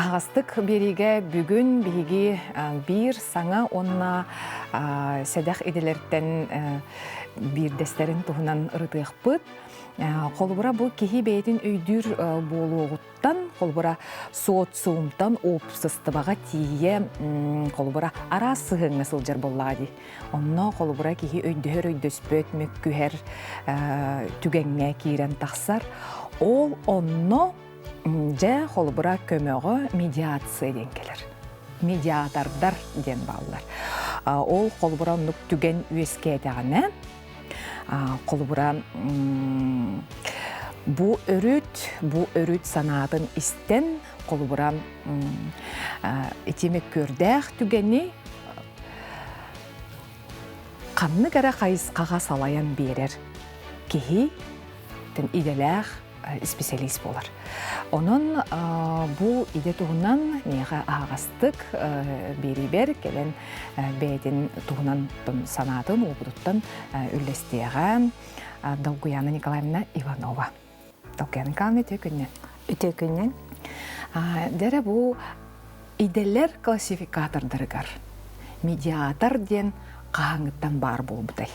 Аһаҕастык биэриигэ бүгүн биһиги биир саҥа уонна сэдэх идэлэртэн биирдэстэрин туһунан ырытыахпыт. Холобура, бу киһи бэйэтин өйдүүр буолуоҕуттан, холобура, социумтан уопсастыбаҕа тиийэ, холобура, араас сыһыаҥҥа сылдьар буоллаҕа дии. Онно холобура киһи өйдөһөр-өйдөспөт, мөккүһэр түгэҥҥэ киирэн тахсар. Ол онно Дьэ, холобура, көмөҕө медиация диэн кэлэр. Медиатордар диэн бааллар. Ол холобура оннук түгэн үөскээтэҕинэ, холобура бу өрүт, бу өрүт санаатын истэн, холобура ити мөккүөрдээх түгэни ханнык эрэ хайысхаҕа салайан биэрэр киһи идэлээх исписэлиис буолар. Онон бу идэ туһунан миэхэ аһаҕастык биэриибэр кэлэн бэйэтин туһунан санаатын уопутуттан үллэстиэҕэ Долгуяна Николаевна Иванова. Долгуяна Николаевна үтүө күннэн. Үтүө күннэн. Дэрэ бу идэлэр классификатордарыгар медиатор диэн хаһааҥҥыттан баар буолбутай?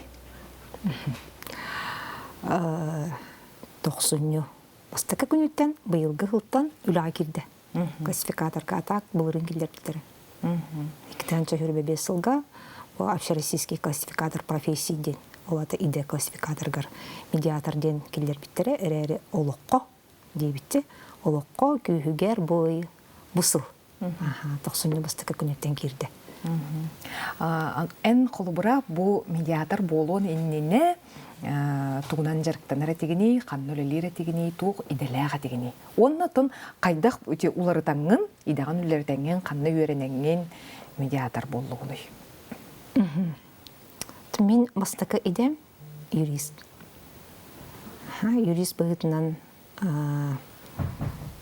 Тохсунньу бастакы күнүттэн быйылгы сылтан үлэҕэ киирдэ. Классификаторга атаак былырыын киллэрбиттэрэ. 2025 сылга общероссийский классификатор профессий диэн, ол ата идэ классификаторгар медиатор диэн киллэрбиттэрэ, эрээри олоххо диэбитти, олоххо күүһүгэр бу бу сыл тохсунньу бастакы күнүттэн киирдэ. Эн холобура бу медиатор буолуон иннинэ тугунан дьарыктанар этигиний, ханна үлэлиир этигиний, туох идэлээх этигиний? Уонна оттон хайдах ити уларытаҥҥын, идэҕин үллэритэҥҥин, ханна үөрэнэҥҥин медиатор буоллугунуй? Мин бастакы идэм юрист. Юрист быһыытынан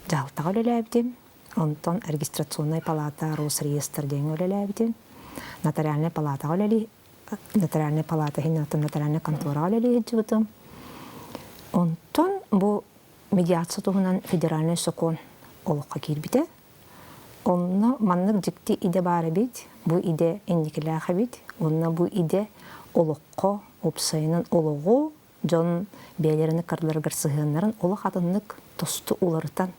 дьаһалтаҕа үлэлээбитим. Онтон регистрационнай палата Росреестр диэҥҥэ үлэлээбитим. Нотариальнай палатаҕа үлэлии нотариальнай палата иһин оттон нотариальнай контораҕа үлэлии сылдьыбытым. Онтон бу медиация туһунан федеральнай сокуон олоххо киирбитэ. Онно маннык дьикти идэ баар эбит, бу идэ инникилээх эбит, уонна бу идэ олоххо, уопсайынан олоҕу дьон бэйэлэрин ыккардыларыгар сыһыаннарын олох атыннык тосту уларытан,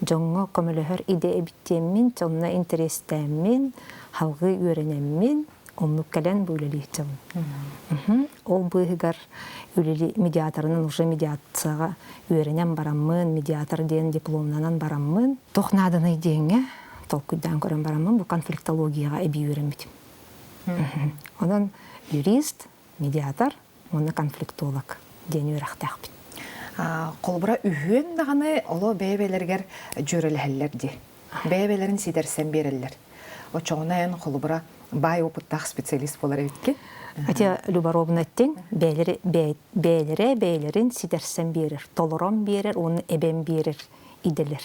дьоҥҥо көмөлөһөр идэ эбит диэммин, онно интэриэстээммин, салгыы үөрэнэммин, оннук кэлэн бу үлэлии сылдьабын. Ол быыһыгар үлэли медиаторынан уже медиацияҕа үөрэнэн бараммын, медиатор диэн дипломнанан бараммын, туох нааданый диэҥҥэ толкуйдаан көрөн бараммын бу конфликтологияҕа эбии үөрэммитим. Онон юрист, медиатор уонна конфликтолог диэн үөрэхтээхпит. Холобура, үһүөн даҕаны оло бэйэ-бэйэлэригэр дьүөрэлэһэллэр дии. Бэйэ-бэйэлэрин ситэрсэн биэрэллэр. Оччоҕуна эн холобура баай опыттаах специалист буолар эбиккин. Ати Люборовна эттиҥ, бэйэлэри бэйэлэрэ бэйэлэрин ситэрсэн биэрэр, толорон биэрэр уонна эбэн биэрэр идэлэр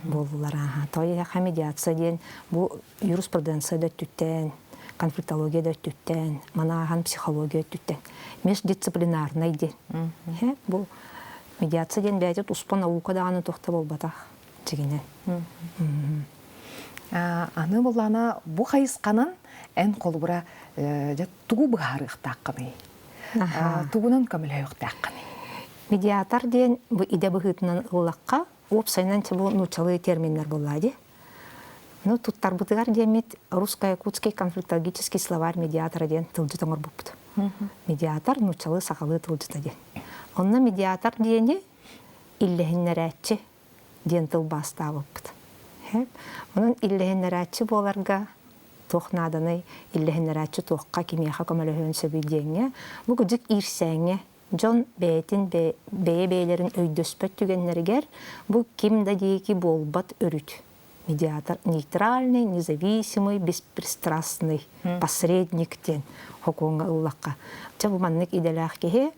буоллулар. Ааха. Тоҕо медиация диэн бу юриспруденция да өттүттэн, конфликтология да өттүттэн, манаахан психология өттүттэн междисциплинарнай диэн. Бу медиация диэн бэйэтэ туспа наука даҕаны туох да буолбатах дьигинэн. Аны буллаана бу хайысханан эн холобура дьэ тугу быһаарыахтааххыный? Тугунан көмөлөһүөхтээххиний? Медиатор диэн бу идэ быһыытынан ыллахха, уопсайынан бу нууччалыы терминнэр буоллаа дии. Ну, туттарбытыгар диэммит русско-якутский конфликтологический словарь медиатора диэн тылдьыт оҥорбуппут. Медиатор нууччалыы сахалыы тылдьыта диэн. Онно медиатор диэни иллэһиннэрээччи диэн тылбаастаабыппыт. Онон иллэһиннэрээччи буоларга туох нааданый, иллэһиннэрээччи туохха кимиэхэ көмөлөһүөн сөбүй диэҥҥэ, бу кыдьык иирсээҥҥэ дьон бэйэтин бэйэ-бэйэлэрин өйдөспөт түгэннэригэр бу ким да диэки буолбат өрүт. Медиатор нейтральный, независимый, беспристрастный посредник диэн хокуоҥҥа ыллахха. Чэ бу маннык идэлээх киһи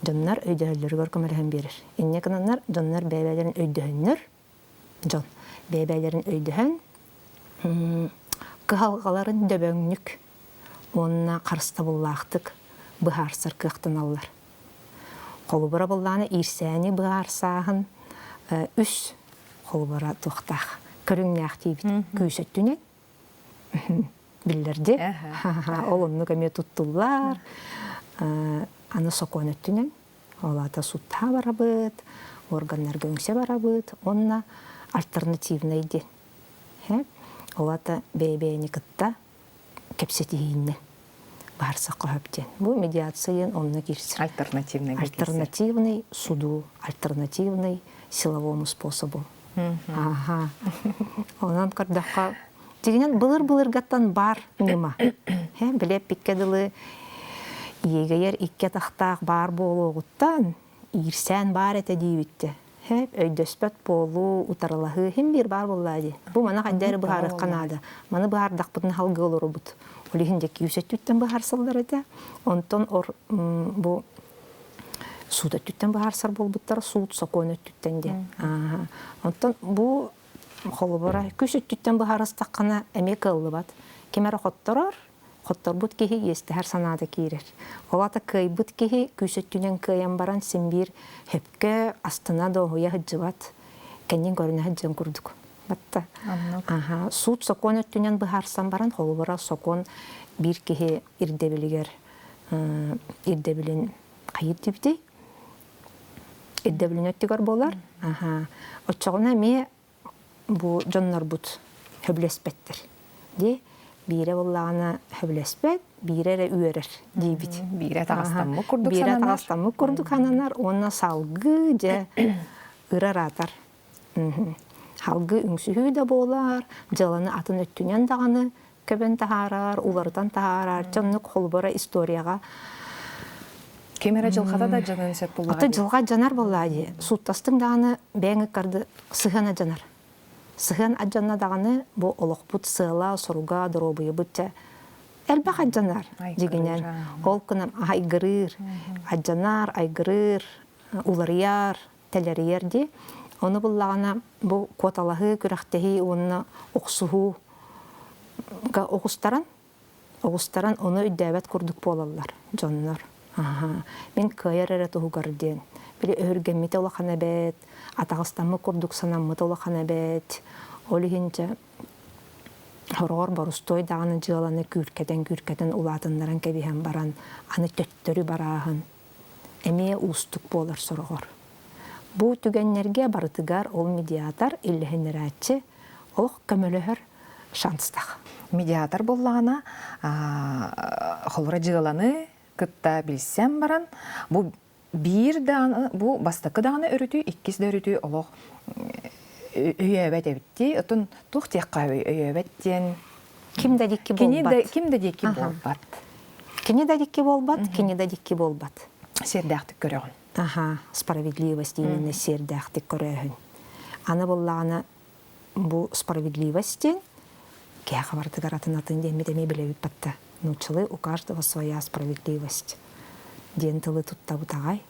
дьоннор өйдөһөллөрүгэр көмөлөһөн биэрэр. Инньэ гынаннар дьоннор бэйэ-бэйэлэрин өйдөһөннөр дьон бэйэ-бэйэлэрин өйдөһөн кыһалҕаларын дөбөҥнүк уонна харыстабыллаахтык быһаарсар кыахтаналлар. Холобура быллааны иирсээни быһаарсааһын үс холобура туохтаах. көрүҥнээх диибит. Күүс өттүнэн биллэрди. Ол оннук эмиэ туттуллар. Аны сокуон өттүнэн ол аата сууттаһа барабыт, органнарга үҥсэ барабыт уонна альтернативнай диэн. Ол аата бэйэ-бэйэни кытта кэпсэтиһииннэ баарсахха сөп диэн. Бу медиация диэн онно киирсэр. Альтернативный. Альтернативный суду, альтернативный силовому способу. Аха. Онон көрдөххө, дьиҥинэн былыр-былыргаттан бар ньыма. Били эппиккэ дылы иэгэйэр икки атахтаах баар буолуоҕуттан иирсээн баар этэ диибиттэ. Өйдөспөт буолуу, утарылаһыы иһин биир баар буоллаа дии. Бу маны хайда эрэ быһаарыахха наада. Маны быһаардахпытына халгыы олоробут. Ол иһин дьэ күүс өттүттэн быһаарсаллар этэ. Онтон ор бу суут өттүттэн быһаарсар буолбуттара суут сокуон өттүттэн диэн. Онтон бу холобура күс өттүттэн быһаарыстаххына эмиэ кыаллыбат. Ким эрэ хотторор, хотторбут киһи иэстэһэр санаата киирэр. Ол аата кыайбыт киһи күүс өттүнэн кыайан баран син биир сөпкө астына дуоһуйа сылдьыбат, кэннин көрүнэ сылдьан курдук. Батта. Аха, суут сокуон өттүнэн быһаарсан баран холобура сокуон биир киһи ирдэбилигэр ирдэбилин хайыр диэбитий? Ирдэбилин өттүгэр буолар. Аха. Оччоҕуна эмиэ бу дьоннорбут сөбүлэспэттэр. Дии биирэ буоллаҕына сөбүлэспэт, биирэ эрэ үөрэр диибит. Биирэ таҕастаммыт курдук Биирэ таҕастаммыт курдук сананар уонна салгыы дьэ ырар-аатар. Салгыы үҥсүһүү да буолар, дьыаланы атын өттүнэн даҕаны көбөн таһаарар, уларытан таһаарар. Дьоннук холобура историяҕа Ким эрэ дьылҕата да дьаныан сөп буоллаҕа Ата дьылҕа дьанар буоллаа дии. Сууттастыҥ даҕаны бэйэҥ ыккарды сыһыан адьанар. Сыһыан адьанна даҕаны бу олохпут сыала, соруга, доруобуйабыт дьэ элбэх адьанар дьигинэн. Ол гынан айгырыыр, адьанар, айгырыыр, уларыйар, тэлэрийэр дии. Ону буллаҕына бу куоталаһыы, күрэхтэһии уонна охсуһууга оҕустаран, оҕустаран ону өйдөөбөт курдук буолаллар дьоннор. Аха. Мин кыайар эрэ туһугар диэн. Били өһүргэммитэ улахан эбээт, атаҕастаммыт курдук санаммыта улахан эбээт. Ол иһин дьэ сороҕор борустуой даҕаны дьыаланы күүркэтэн-күүркэтэн улаатыннаран кэбиһэн баран аны төттөрү барааһын эмиэ уустук буолар сороҕор. Бу түгэннэргэ барытыгар ол медиатор иллэһиннэрээччи олох көмөлөһөр шанстаах. Медиатор буоллаҕына, холобура дьыаланы кытта билсэн баран, бу биир даҕаны, бу бастакы даҕаны өрүтү, иккис да өрүтү олох өйөөбөт эбит Оттон туох диэххэ өйөөбөт диэн Ким да диэки буолбат. Ким да диэки буолбат. Кини да дикки буолбат, кини да дикки буолбат. Сиэрдээхтик көрөҕүн. Аха, справедливость именно сиэрдээхтик көрөөһүн. Аны буллаҕына бу справедливость диэн киһиэхэ барытыгар атын-атын диэммит эмиэ билэбит батта. Нууччалыы у каждого своя справедливость диэн тылы туттабыт аҕай.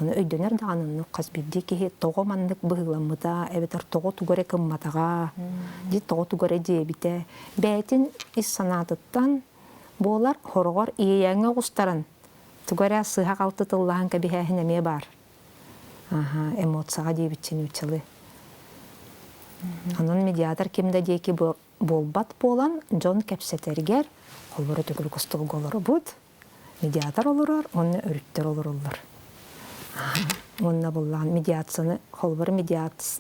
Ону өйдөнөр даҕаны оннук хас биирдии киһи тоҕо маннык быһыыламмыта эбэтэр тоҕо тугу эрэ гымматаҕа, дии тоҕо тугу эрэ диэбитэ бэйэтин ис санаатыттан буолар, хороҕор иэйээҥҥэ оҕустаран тугу эрэ сыыһа-халты тыллаһан кэбиһээһин эмиэ баар. Аха, эмоцияҕа диэбитчи нууччалыы. Онон медиатор ким да диэки буолбат буолан, дьон кэпсэтэригэр холборо төгүрүк остуолга олоробут, медиатор олорор уонна өрүттэр олороллор. Уонна буллаан медиацияны холобура медиац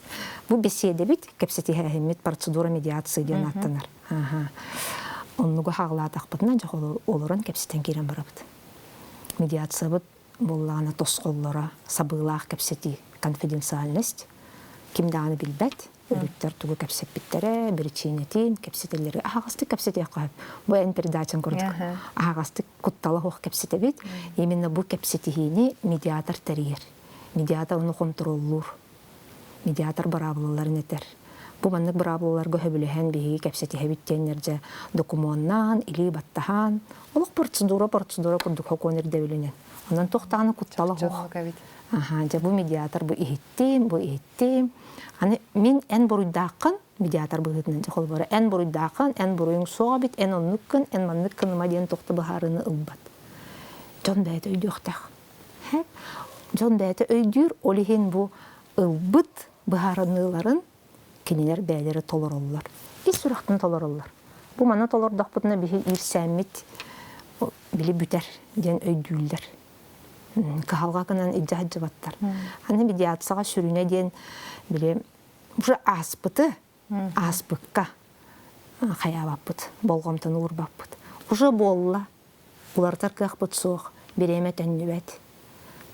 бу беседэбит кэпсэтиһээһиммит процедура медиации диэн ааттанар. Оннугу хаалаатахпытына дьэ олорон кэпсэтэн киирэн барабыт. Медиациябыт буоллаҕына тосхоллоро сабыылаах кэпсэтии конфиденциальность ким даҕаны билбэт өрүттэр тугу кэпсэппиттэрэ, биричиинэтин кэпсэтэллэри аһаҕастык кэпсэтиэххэ сөп. Бу эн передачаҥ курдук аһаҕастык куттала суох кэпсэтэбит. Именно бу кэпсэтиһиини медиатор тэрийэр. Медиатор ону хонтуруоллуур. Медиатор быраабылаларын этэр. Бу маннык быраабылаларга сөбүлэһэн биһиги кэпсэтиһэбит диэннэр дьэ докумуоннаан, илии баттаһан, олох процедура процедура курдук сокуон ирдэбилинэн. Онон туох даҕаны куттала суох. Аха, дьэ бу медиатор бу иһиттим, бу иһиттим. Аны мин эн буруйдааххын, медиатор быһыытынан дьэ холобура эн буруйдааххын, эн буруйуҥ суох эбит, эн оннуккун, эн маннык гыныма диэн туох да быһаарыыны ылбат. Дьон бэйэтэ өйдүөхтээх. Дьон бэйэтэ өйдүүр, ол иһин бу ылбыт быһаарыныыларын Кинилэр бэйэлэрэ толороллор. Ис сүрэхтэн толороллор. Бу маны толордохпутуна биһи иирсээммит били бүтэр диэн өйдүүллэр. Кыһалҕа гынан илдьэ сылдьыбаттар. Аны медиацияҕа сүрүнэ диэн били уже ааспыты ааспыкка хайаабаппыт, болҕомтону уурбаппыт. Уже буолла, уларытар кыахпыт суох, бириэмэ төннүбэт.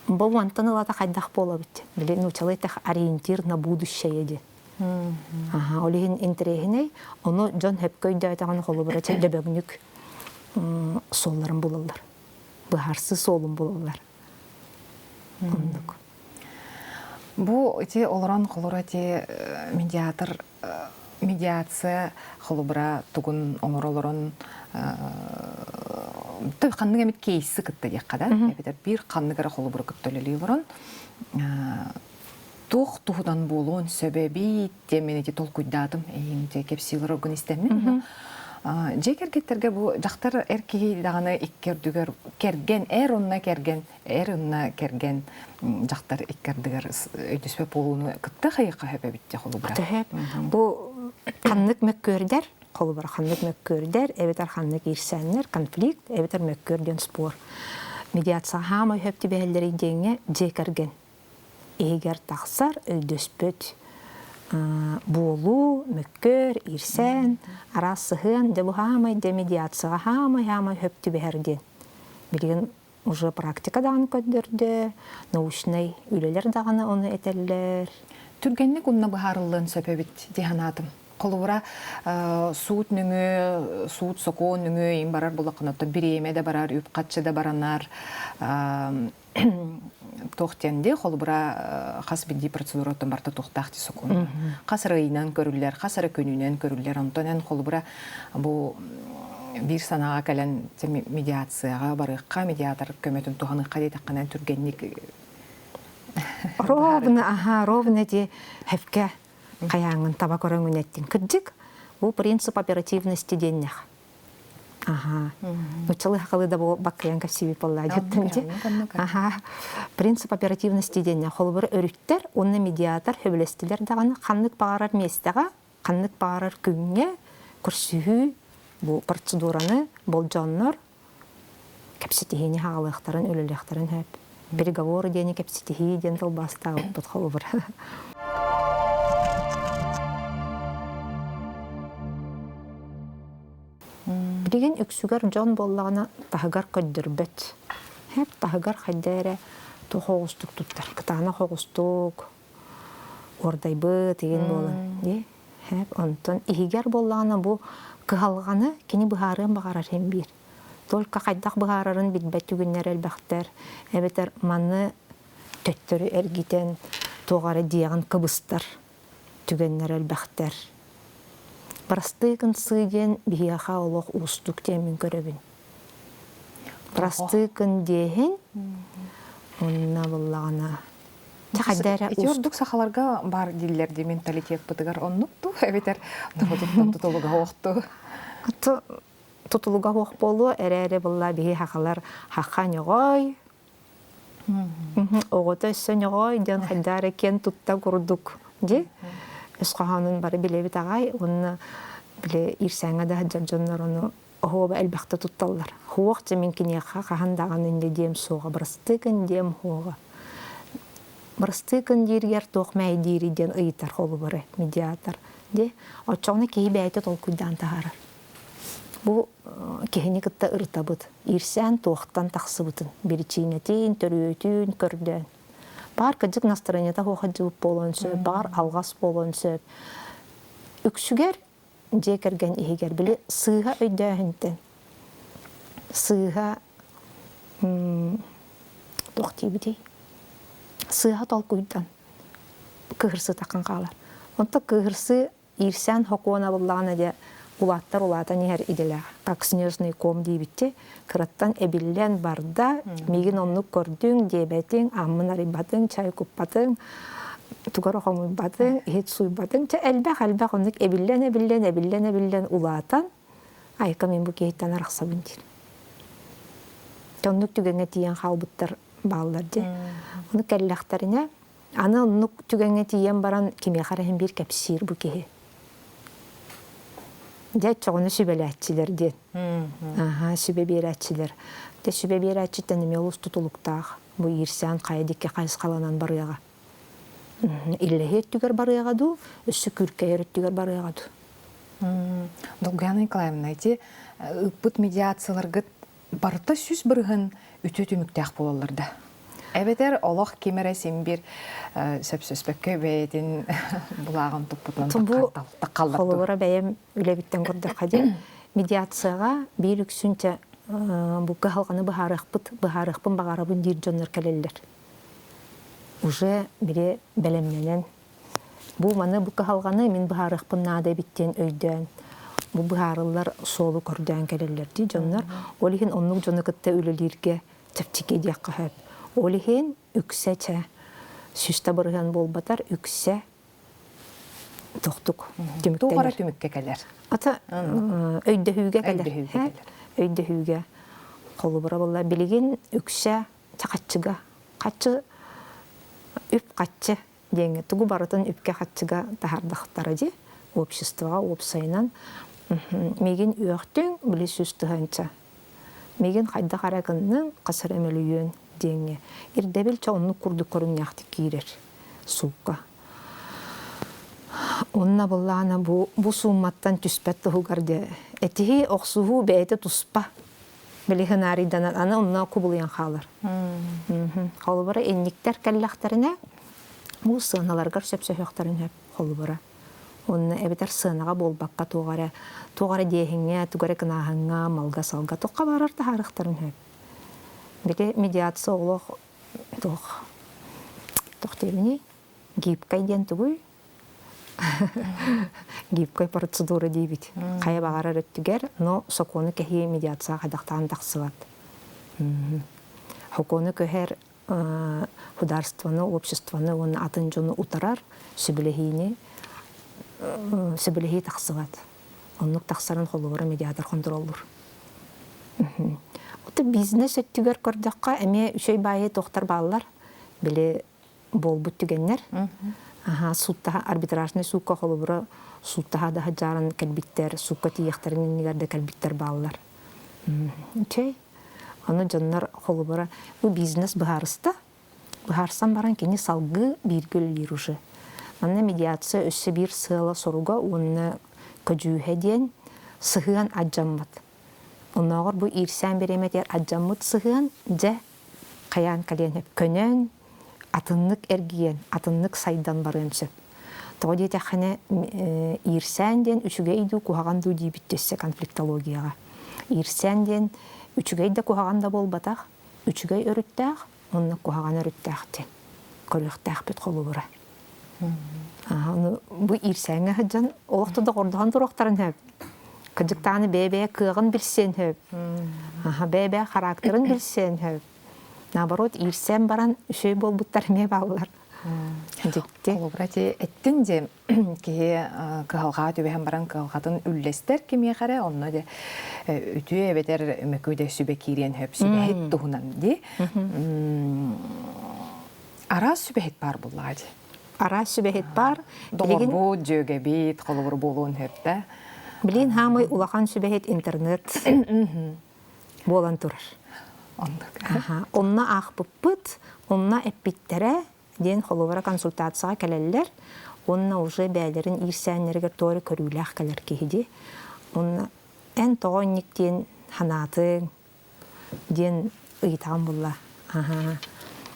Бу мантан ылата хайдах буолабыт? Били нуучалыы этэх ориентир на будущее диэн. Аха, ол иһин интэриэһинэй, ону дьон сөпкө өйдөөтөҕүнэ холобура дөбөҥнүк суолларын булаллар. Быһаарсыы суолун булаллар. Оннук. Бу ити олорон холура ити медиатор медиация холобура тугун оҥоро олорон ханнык эмит кейсы кытта диэххэ да эбэтэр биир ханнык эрэ холобуру кытта үлэлии олорон туох туһунан буолуон сөбө эбит диэн мин ити толкуйдаатым эйиин ити кэпсиилэр орган истэммин дьиэ кэргэттэргэ бу дьахтар эр киһи даҕаны икки өрдүгэр кэргэн эр онно кэргэн эр онно кэргэн дьахтар икки ардыгар өйдөспөт буолууну кытта хайыахха сөп эбит дии холобура. Төһө бу ханнык мөккүөрдэр холобура ханнык мөккүөрдэр эбэтэр ханнык иирсээннэр конфликт эбэтэр мөккүөр диэн спор медиация хаамай сөп түбэһэллэрий диэҥҥэ дьиэ кэргэн иһигэр тахсар өйдөспөт буолуу, мөккүөр, иирсээн, араас сыһыан дьэ бу хаамай дьэ медиацияҕа хаамай-хаамай сөп түбэһэр диэн билигин уже практика даҕаны көрдөрдө, научнай үлэлэр даҕаны ону этэллэр. Түргэнник унна быһаарыллыан сөп эбит дии санаатым. Холобура, суут нөҥүө, суут сокуон нөҥүө им барар булаххына бириэмэ да барар, үп-харчы да баранар, туох диэн дии, холобура, хас биирдии процедураттан барыта туохтаах дии сокуон. Хас эрэ ыйынан көрүллэр, хас эрэ күнүнэн көрүллэр. Онтон эн холобура бу биир санааҕа кэлэн медиацияҕа барыахха, медиатор көмөтүн туһаныахха диэтэххинэ түргэнник Ровно, аха, ровно ди хевке хайааҥҥын таба көрөҥүн эттиҥ. Кырдьык, бу принцип оперативности диэннэх. Аха. Нуччалыы хахалы да бу баккыйан кэпсиибит буоллаа диэттим ди. Аха. Принцип оперативности диэннэ холобура өрүттэр уонна медиатор сөбүлэстилэр даҕаны ханнык баҕарар миэстэҕэ ханнык баҕарар күҥҥэ көрсүһүү бу процедураны болдьооннор кэпсэтиһиини хаалыахтарын үлэлиэхтэрин сөп. Переговоры диэни кэпсэтиһии диэн тылбаастаабыппыт холобура. Билигин үксүгэр дьон буоллаҕына таһыгар көрдөрбөт. Һэп таһыгар хайда эрэ туох оҕустук туттар. Кытаанах оҕустук, уордайбыт игин буолан дии. Һэп онтон иһигэр буоллаҕына бу кыһалҕаны кини быһаарыан баҕарар иһин биир. Только хайдах быһаарарын билбэт түгэннэр элбэхтэр. Эбэтэр маны төттөрү эргитэн туох эрэ диэҕин кыбыстар түгэннэр элбэхтэр. Простые концы диэн биһиэхэ олох уустук диэн мин көрөбүн. Простые кын диэһин онно буллаҕына Чахайда эрэ Ити ордук сахаларга бар дииллэр дии менталитетпытыгар оннук туу эбэтэр норуотуттан тутулуга суохтуу. Тутулуга суох буолуо эрээри булла биһи сахалар хаха ньоҕой оҕото өссө ньоҕой диэн хайдаа эрэ киэн тутта курдук дии өс хоһоонун бары билэбит аҕай уонна били иирсээҥҥэ да сылдьар дьоннор ону оһуоба элбэхтэ тутталлар. Хуох дьэ мин киниэхэ хаһан даҕаны инньэ диэм суоҕа, бырастыы гын диэм суоҕа. Бырастыы гын дииригэр туох мэйдиирий диэн ыйытар холобура медиатор. Дии, оччоҕуна киһи бэйэтэ толкуйдаан таһаарар. Бу киһини кытта ырытабыт. Иирсээн туохтан тахсыбытын, биричиинэтин, төрүөтүн көрдөөн. Баар кырдьык настроениета суох буолуон сөп, баар алҕас буолуон сөп. Үксүгэр дьиэ кэргэн иһигэр били сыыһа өйдөөһүнтэн сыыһа туох диибитий сыыһа толкуйдан кыһырсытаххын хаалар онто кыһырсыы иирсээн сокуона буллаҕына дьэ улааттар улаатан иһэр идэлээх как снежный ком диибитти кыраттан эбиллэн барда миигин оннук көрдүҥ диэбэтиҥ аммын арыйбатыҥ чай куппатыҥ тугар хомуйбатыҥ, иһит сууйбатыҥ, чэ элбэх-элбэх оннук эбиллэн-эбиллэн, эбиллэн-эбиллэн улаатан, айка мин бу киһиттэн арахсабын диир. Оннук түгэҥҥэ тиийэн хаалбыттар бааллар дии. Ону кэллэхтэринэ, Аны оннук түгэҥҥэ тиийэн баран кимиэхэ эрэ иһин биир кэпсиир бу киһи. Дьэ, оччоҕуна сүбэлээччилэр диэн. Аһа, сүбэ биэрээччилэр. Дьэ, сүбэ биэрээччиттэн эмиэ олус тутулуктаах. Бу иирсээн хайа диэки хайысхаланан барыаҕа. Иллэһии өттүгэр барыаҕа дуу, өссө күүркэйэр өттүгэр барыаҕа дуу. Долгуяна Николаевна, ити ыыппыт медиацияларгыт барыта 100% үтүө түмүктээх буолаллар да? Эбэтэр олох ким эрэ син биир сөпсөспөккө бэйэтин былааҕын туппутунан Бу холобура бэйэм үлэбиттэн көрдөххө диэн медиацияҕа биир үксүн чэ бу кыһалҕаны быһаарыахпыт быһаарыахпын баҕарабын диир дьоннор кэлэллэр. Уже били бэлэмнэнэн Бу маны бу кыһалҕаны мин быһаарыахпын наада эбит диэн өйдөөн, бу быһаарыллар суолу көрдөөн кэлэллэр дии дьоннор. Ол иһин оннук дьону кытта үлэлииргэ чэпчэки диэххэ сөп. Ол иһин үксэ чэ сүүстэ бырыһыан буолбатар, үксэ тохтук түмүктэнэр. Туох эрэ түмүккэ кэлэр. Ата өйдөһүүгэ кэлэр. Өйдөһүүгэ. Холобура буолла билигин үксэ чахаччыга. Хаччы үп-хаччы диэҥҥэ тугу барытын үпкэ-харчыга таһаардахтара дии обществоҕа уопсайынан миигин үөхтүҥ били 100 тыһыынча миигин хайдах эрэ гынныҥ хас эрэ мөлүйүөн диэҥҥэ ирдэбил чэ оннук курдук көрүҥнээхтик киирэр суукка Онно былаана бу бу суумматтан түспэт туһугар дьэ этиһии охсуһуу бэйэтэ туспа били сценарийданан аны онно кубулуйан хаалар. Холобура инниктэр кэллэхтэринэ бу сыаналарыгар сөпсөһүөхтэрин сөп холобура. Онно эбэтэр сыанаҕа буолбакка туох эрэ туох эрэ диэһиҥҥэ, тугу эрэ кынааһыҥҥа, малга-салга туохха баарар таһаарыахтарын сөп. Били медиация олох туох туох диэбиний? Гибкай диэн тугуй? Гибкай процедура диибит. Хайа баҕарар өттүгэр, но сокуону кэһии медиацияҕа хайдахтаан тахсыбат. Сокуону көһөр художествоны, обществоны уонна атын дьону утарар сөбүлэһиини сөбүлэһии тахсыбат. Оннук тахсарын холобура медиатор хонтуруоллуур. Ото бизнес өттүгэр көрдөххө эмиэ үчүгэй баайы туохтар бааллар. Били буолбут түгэннэр. Аха, сууттаһа арбитражнай суукка холобура сууттаһа да сылдьаарын кэлбиттэр, суукка тиийиэхтэрин иннигэр да кэлбиттэр бааллар. Чэй. Аны дьоннор холобура бу бизнес быһаарыста. Быһаарсан баран кини салгыы бииргэ үлэлиир уже. Манна медиация өссө биир сыала-соруга уонна көдьүүһэ диэн сыһыан алдьаммат. Оннооҕор бу иирсээн бириэмэтигэр алдьаммыт сыһыан дьэ хайаан кэлиэн сөп. Көнөн, атыннык эргийэн, атыннык сайдан барыан сөп. Тоҕо диэтэххинэ, иирсээн диэн үчүгэй дуу, куһаҕан дуу диибит өссө конфликтологияҕа. Иирсээн диэн үчүгэй да куһаҕан да буолбатах, үчүгэй өрүттээх уонна куһаҕан өрүттээх диэн көрүөхтээхпит холобура. Ону бу иирсээҥҥэ сылдьан олох да доҕордоһон туруохтарын сөп. Кырдьыктааны бэйэ-бэйэ кыаҕын билсиэн сөп. Бэйэ-бэйэ характерын билсиэн сөп. Наоборот, иирсээн баран үчүгэй буолбуттар эмиэ бааллар. Дьикти. Холобура, ити эттин дьэ киһи кыһалҕаҕа түбэһэн баран кыһалҕатын үллэстэр кимиэхэ эрэ, онно дьэ үтүө эбэтэр мөкү да сүбэ киириэн сөп сүбэһит туһунан дии. Араас сүбэһит баар буоллаҕа дии. Араас сүбэһит баар. Доҕорбут, дьүөгэбит, холобур буолуон сөп да. Билин хаамай улахан сүбэһит интернет буолан турар. Оннук. Онно аахпыппыт, онно эппиттэрэ диэн холобура консультацияҕа кэлэллэр. Уонна уже бэйэлэрин иирсээннэригэр туора көрүүлээх кэлэр киһи дии. Онно эн тоҕо инник диэн санаатыҥ, диэн ыйытаҕын булла. Аһаа,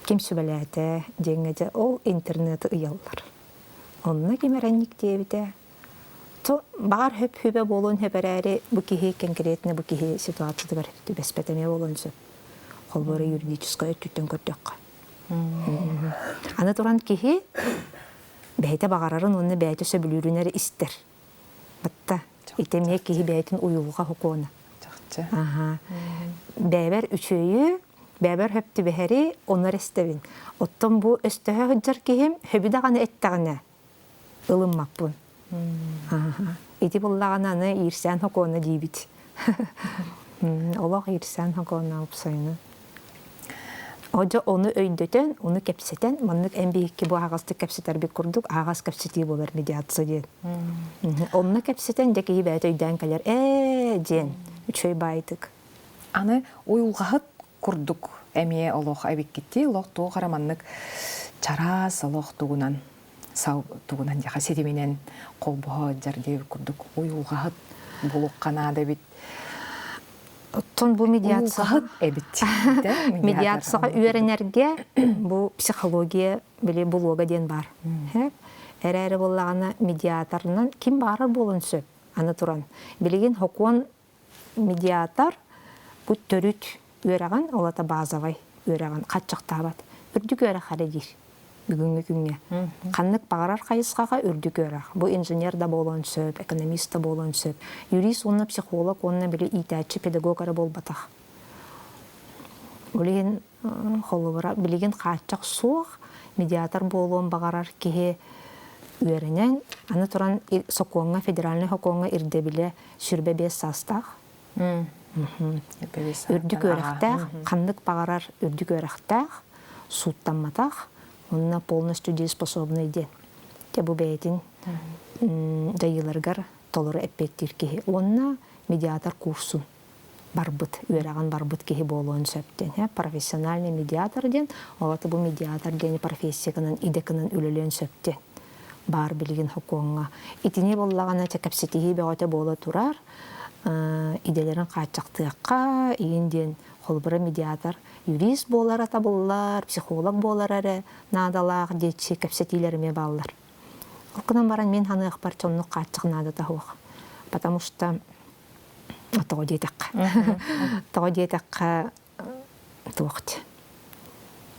ким сүбэлээтэ диэҥҥэ дьэ ол интернеты ыйаллар. Онно ким эрэнник диэбитэ, то баҕар хөп-хүбэ буолуон сөп эрээри, бу киһи конкретно бу киһи ситуациятыгар түбэспэт эмиэ буолуон сөп. Холобура юридическай өттүттэн көрдөххө. Аны туран киһи бэйэтэ баҕарарын уонна бэйэтэ сөбүлүүрүн эрэ истэр. Батта ити эмиэ киһи бэйэтин уйулҕа сокуона. Чахчы. Аха. Бэйэбэр үчүөйү, бэйэбэр хөп түбэһэри онор эстэбин. Оттон бу өстөһө сылдьар киһим хөбү даҕаны эттэҕинэ ылыммаппын. Аха. Ити буллаҕына аны иирсээн сокуона диибит. Олох иирсээн сокуона уопсайынан. Одьо ону өйдөтөн, ону кэпсэтэн, маннык эн биһикки бу аһаҕастык кэпсэтэрбит курдук аһаҕас кэпсэтии буолар медиация диэн. Онно кэпсэтэн дьэ киһи бэйэтэ өйдөөн кэлэр ээ диэн үчүгэй баайдык. Аны уйулҕаһыт курдук эмиэ олох эбиккитти олох туох эрэ маннык чараас олох тугунан сал тугунан диэхэ ситиминэн холбоһо сылдьар диэбит курдук уйулҕаһыт буолуохха наада эбит. Оттон бу медиацияҕа эбит. Медиацияҕа үөрэнэргэ бу психология били булуога диэн баар. Эрээри буоллаҕына медиаторынан ким баарар буолуон сөп аны туран. Билигин хокуон медиатор бу төрүт үөрэҕин, ол ата базовай үөрэҕин хаччахтаабат. Үрдүк үөрэх эрэ диир бүгүҥҥү күҥҥэ. Ханнык баҕарар хайысхаҕа үрдүк үөрэх. Бу инженер да буолуон сөп, экономист да буолуон сөп. Юрист уонна психолог уонна били иитээччи, педагог эрэ буолбатах. Ол иһин холобура билигин хааччах суох, медиатор буолуон баҕарар киһи үөрэнэн, аны туран сокуоҥҥа, федеральнай сокуоҥҥа ирдэбилэ 25 саастаах. Үрдүк үөрэхтээх, ханнык баҕарар үрдүк үөрэхтээх, сууттамматах, уонна полностью дееспособный диэн. Дьэ бу бэйэтин дьайыыларыгар толору эппиэттиир киһи. Уонна медиатор курсун барбыт, үөрэҕин барбыт киһи буолуон сөп диэн. Профессиональный медиатор диэн, ол аты бу медиатор диэни профессия гынан, идэ гынан үлэлиэн сөп диэн баар билигин хокуоҥҥа. Итини буоллаҕына чэ кэпсэтиһии бөҕөтө буола турар. Идэлэрин хааччахтыахха, игин диэн холобура медиатор юрист буолара табыллар, психолог буолара эрэ наадалаах диэччи кэпсэтиилэр эмиэ бааллар. Ол гынан баран мин ханыахпар чоннук хааччах наадата суох. Потому что тоҕо диэтэххэ тоҕо диэтэххэ туох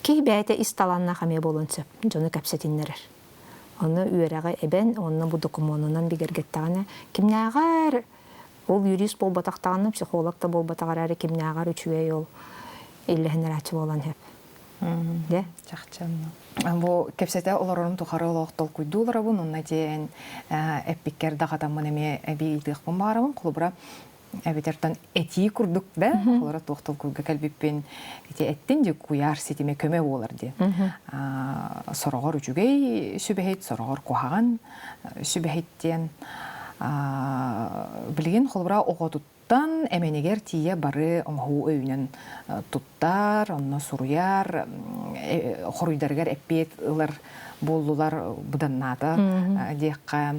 киһи бэйэтэ ис талааннаах эмиэ буолуон сөп дьону кэпсэтиннэрэр ону үөрэҕи эбэн уонна бу докумуонунан бигэргэттэҕинэ кимнээҕэр ол юрист буолбатахтаҕына психолог да буолбатах эрээри кимнээҕэр үчүгэй ол иллэһиннэрээччи буолан сөп Дьэ чахчы бу кэпсэтэ олорорум тухары олох толкуйдуу олоробун уонна диэн эппиккэр даҕатаммын эмиэ эбии ыйытыахпын баҕарабын холобура эбэтэртэн этии курдук да холобура туох толкуйга кэлбиппин ити эттин дии куйаар ситимэ көмө буолар диэн сороҕор үчүгэй сүбэһит сороҕор куһаҕан сүбэһит диэн билигин холобура оҕотут Тан эмэнигэр тиийэ бары оҥоһуу өйүнэн туттар, онно суруйар, хоруйдарыгар эппиэт ылар буоллулар быданнаата диэххэ.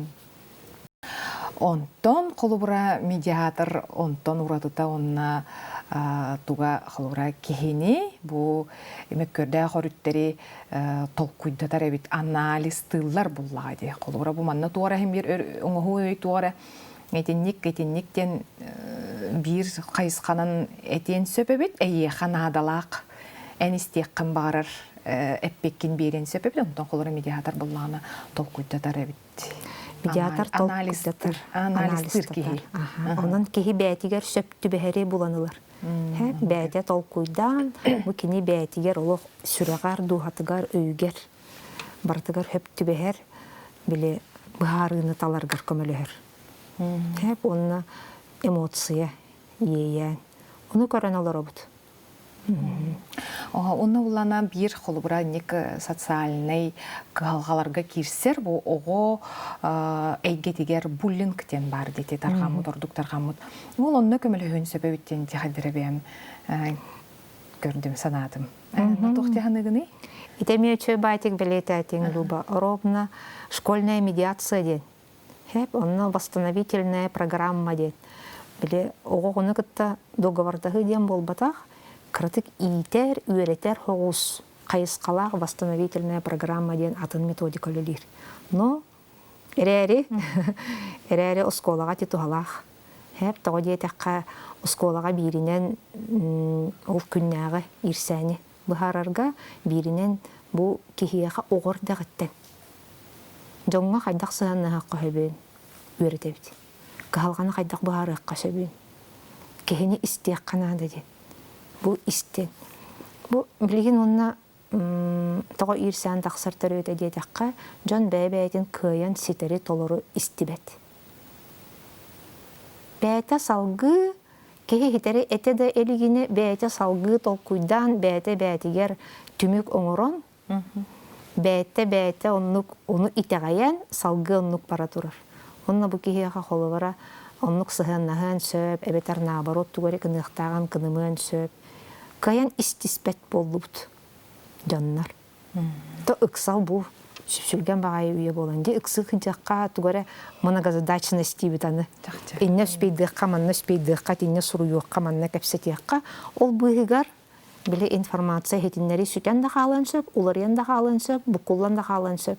Онтон холобура медиатор онтон уратыта уонна туга холобура киһини бу мөккүөрдээх өрүттэри толкуйдатар эбит анализтыыллар буллаҕа дии. Холобура бу манна туора иһин биир оҥоһуу өй туора Итинник итинник диэн биир хайысханан этиэн сөп эбит. Эйиэхэ наадалаах эн истиэххин баҕарар эппиккин биэриэн сөп эбит. Онтон холоро медиатор буллаҕына толкуйдатар эбит. Медиатор толкуйдатар. Анализтыыр киһи. Онон киһи бэйэтигэр сөп түбэһэри булан ылар. Бэйэтэ толкуйдаан, бу кини бэйэтигэр олох сүрэҕэр, дууһатыгар, өйүгэр барытыгар сөп түбэһэр били быһаарыыны таларгар көмөлөһөр. Тэп уонна эмоция, иэйээн. Ону көрөн олоробут. Онно буллана биир холобура ник социальнай кыһалҕаларга киирсэр бу оҕо эйгэтигэр буллинг диэн баар диэти тарҕаммыт ордук тарҕаммыт. Ол онно көмөлөһүөн сөп эбит диэн тиһэллэрэ бэйэм көрдүм санаатым. Туох дьаһаныгыный? Ити эмиэ үчүгэй баайтик бэлиэтээтиҥ, Люба. Ровно школьная медиация диэн. Хэп, онно восстановительная программа диэн. Били оҕоҕуну кытта договордаһыы диэн буолбатах, кыратык иитэр, үөрэтэр соҕус хайысхалаах восстановительная программа диэн атын методика үлэлиир. Но Эрээри, эрээри оскуолаҕа ити туһалаах. Һээп, тоҕо диэтэххэ, оскуолаҕа бииринэн ол күннээҕи иирсээни быһаарарга, бииринэн бу киһиэхэ оҕо эрдэҕиттэн дьоҥҥо хайдах сыһыаннаһыахха сөбүн үөрэтэбит. Кыһалҕаны хайдах быһаарыахха сөбүн, киһини истиэххэ наада диэн. Бу истин. Бу билигин уонна Тоҕо иирсээн тахсар төрүөтэ диэтэххэ, дьон бэйэ-бэйэтин кыайан ситэри толору истибэт. Бэйэтэ салгыы Киһи иһитэри этэ да илигини бэйэтэ салгыы толкуйдаан бэйэтэ бэйэтигэр түмүк оҥорон бэйэтэ бэйэтэ оннук ону итэҕэйэн салгыы оннук бара турар. Онно бу киһиэхэ холобура оннук сыһыаннаһыан сөп эбэтэр наоборот тугу эрэ гыныахтааҕын гынымыан сөп. Кыайан истиспэт буоллубут дьоннор. То ыксал бу сүпсүлгэн баҕайы үйэ буолан дии ыксыы сылдьахха тугу эрэ многозадачность диибит аны. Иннэ успейдыахха, манна успейдыахха, итиннэ суруйуохха, манна кэпсэтиэххэ. Ол быыһыгар били информация иһитиннэрии сүтэн да хаалыан сөп, уларыйан да хаалыан сөп, буккуллан да хаалыан сөп.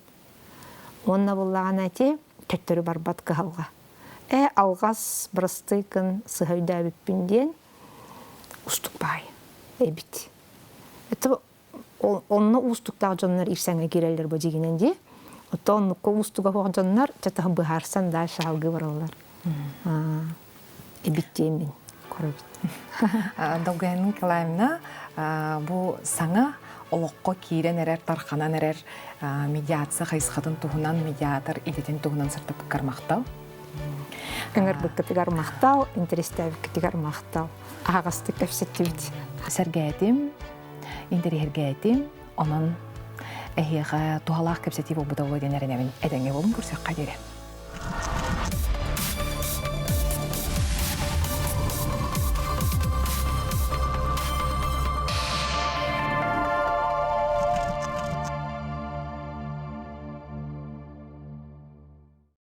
Уонна буллаҕына ити төттөрү барбат кыһалҕа. Ээ, алҕас бырастыы гын сыһа өйдөөбүппүн диэн устук баай эбит. Это онно уустуктаах дьоннор иирсээҥҥэ киирэллэр бу дьигинэн дии. Оттон оннукка уустуга суох дьоннор чатаһы быһаарсан дальше салгыы бараллар. Эбит диэммин көрөбүт. Долгуяна Николаевна бу саҥа олоххо киирэн эрэр, тарханан эрэр медиация хайысхатын туһунан, медиатор идэтин туһунан сырдаппыккар махтал. Ыҥырбыккытыгар махтал, интэриэстээбиккитигэр махтал. Аһаҕастык кэпсэттибит. Сэргээтим,